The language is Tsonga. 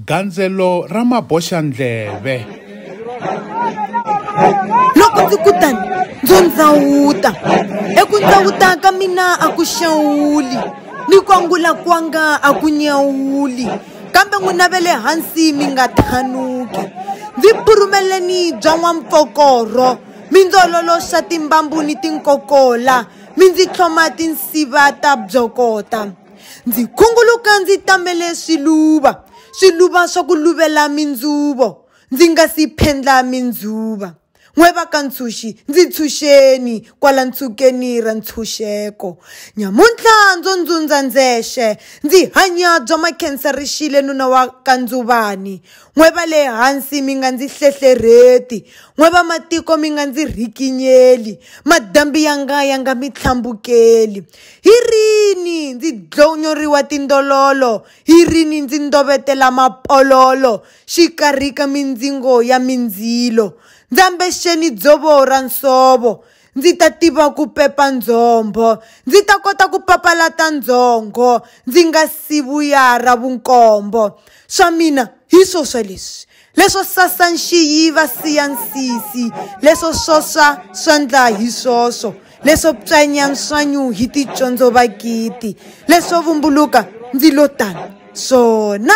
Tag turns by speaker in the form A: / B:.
A: Gandzelo ra maboxandleve.
B: Loko ndzi kutani ndzo ndzawuta, eku ndzawuta ka mina a ku xawuli, ni ku angula kwanga a ku nyawuli, kambe n'wina va le hansi mi nga thanuki. Ndzi phurumeleni bya n'wampfokorho, mi ndzi ololoxa timbambu ni tinkokola, mi ndzi tlhoma tinsiva ta byokota. Ndzi khunguluka ndzi tamele swiluva, swiluva swa ku luvela mindzuvo, ndzi nga si phendla mindzuva. N'we va ka ntshunxi, ndzi ntshunxeni kwala ntshukeni ra ntshunxeko. Nyamuntlha ndzo ndzundza ndzexe, ndzi hanya bya makhensa rixile nuna wa ka Ndzuvani. N'we va le hansi mi nga ndzi hlehlerheti, n'we va matiko mi nga ndzi rhikinyeli, madambi ya nga ya nga mi tlhambukeli. Hi rini ndzi dlonyoriwa tindololo, hi rini ndzi ndovetela mapololo, xikarhi ka mindzingo ya mindzilo. Ndzi ambexeni dzovo ra nsovo, ndzi ta tiva ku pepa ndzhombo, ndzi ta kota ku papalata ndzhongho, ndzi nga si vuya ra vunkombo. Swa mina hi swo swa leswi, leswo sasa nxiyi va siya nsisi, leswo swoswa swandla hi swoswo, leswo pyanya nswanyu hi ticondzo vakiti, leswo vumbuluka ndzi lo tani swona.